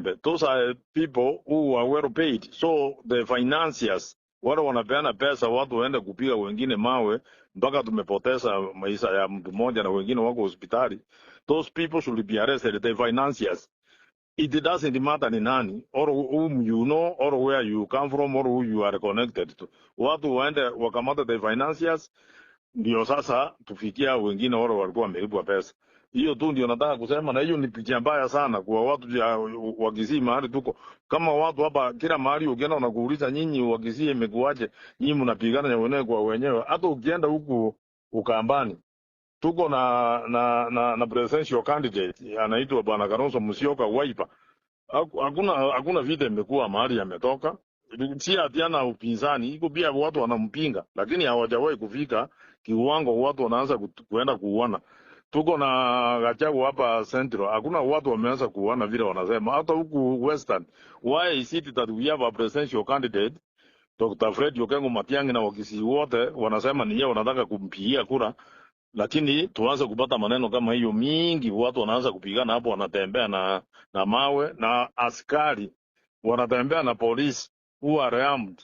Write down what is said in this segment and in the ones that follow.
Mugambe. Those are people who are well paid. So the financiers wale wanapeana pesa watu waende kupiga wengine mawe mpaka tumepoteza maisha ya mtu mmoja na wengine wako hospitali. Those people should be arrested, the financiers. It doesn't matter ni nani or whom you know or where you come from or who you are connected to. Watu waende wakamata the financiers, ndio sasa tufikia wengine wale walikuwa wamelipwa pesa. Hiyo tu ndio nataka kusema, na hiyo ni picha mbaya sana kwa watu ya wa Kisii mahali tuko. Kama watu hapa kila mahali ukienda wanakuuliza, nyinyi wa Kisii imekuwaje? Nyinyi mnapigana wenyewe kwa wenyewe. Hata ukienda huku Ukambani tuko na presidential candidate anaitwa Bwana Kalonzo Musyoka, Wiper. Hakuna vita imekuwa mahali ametoka. Si ati ana upinzani, iko pia watu wanampinga, lakini hawajawahi kufika kiwango watu wanaanza kuenda kuuana. Tuko na Gachagua hapa Central, hakuna watu wameanza kuuana vile wanasema. Hata huku Western, why is it that we have a presidential candidate, Dr. Fred Okengo Matiang'i, na Wakisii wote wanasema ni yeye wanataka kumpigia kura, lakini tuanze kupata maneno kama hiyo mingi, watu wanaanza kupigana hapo, wanatembea na mawe na askari wanatembea na polisi who are armed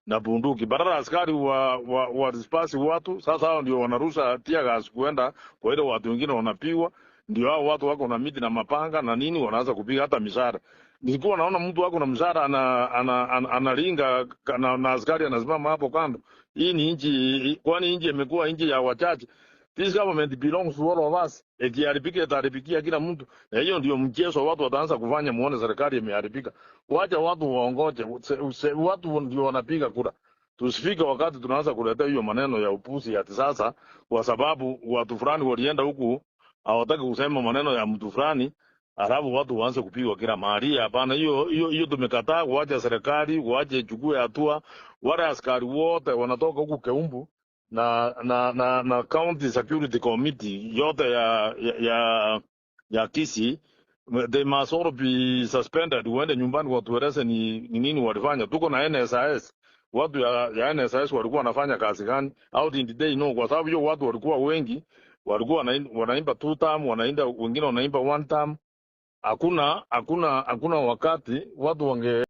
na bunduki, badala askari wa disperse watu. Sasa hao ndio wanarusha tear gas kuenda kwa ile watu wengine wanapigwa, ndio hao watu wako na miti na mapanga na nini, wanaanza kupiga hata mishale. Nilikuwa naona mtu wako na mshale analinga na askari anasimama hapo kando. Hii ni nchi, kwani nchi imekuwa nchi ya wachache? This government belongs to all of us. Ikiharibika itaharibikia kila mtu, na hiyo ndio mchezo watu wataanza kufanya, muone serikali imeharibika. Wacha watu waongoje, watu ndio wanapiga kura. Tusifike wakati tunaanza kuleta hiyo maneno ya upuzi ati sasa kwa sababu watu fulani walienda huku hawataki kusema maneno ya mtu fulani, alafu watu waanze kupigwa kila mahali. Hapana, hiyo hiyo hiyo tumekataa. Wacha serikali wache ichukue hatua. Wale askari wote wanatoka huku Keumbu na county security committee yote ya Kisii, they must all be suspended. Uende nyumbani watueleze ni nini walifanya. Tuko na NSIS, watu ya NSIS walikuwa wanafanya kazi gani? How did they know? Kwa sababu hiyo watu walikuwa wengi, walikuwa wanaimba two term, wanaimba wengine wanaimba one term. Hakuna wakati watu wange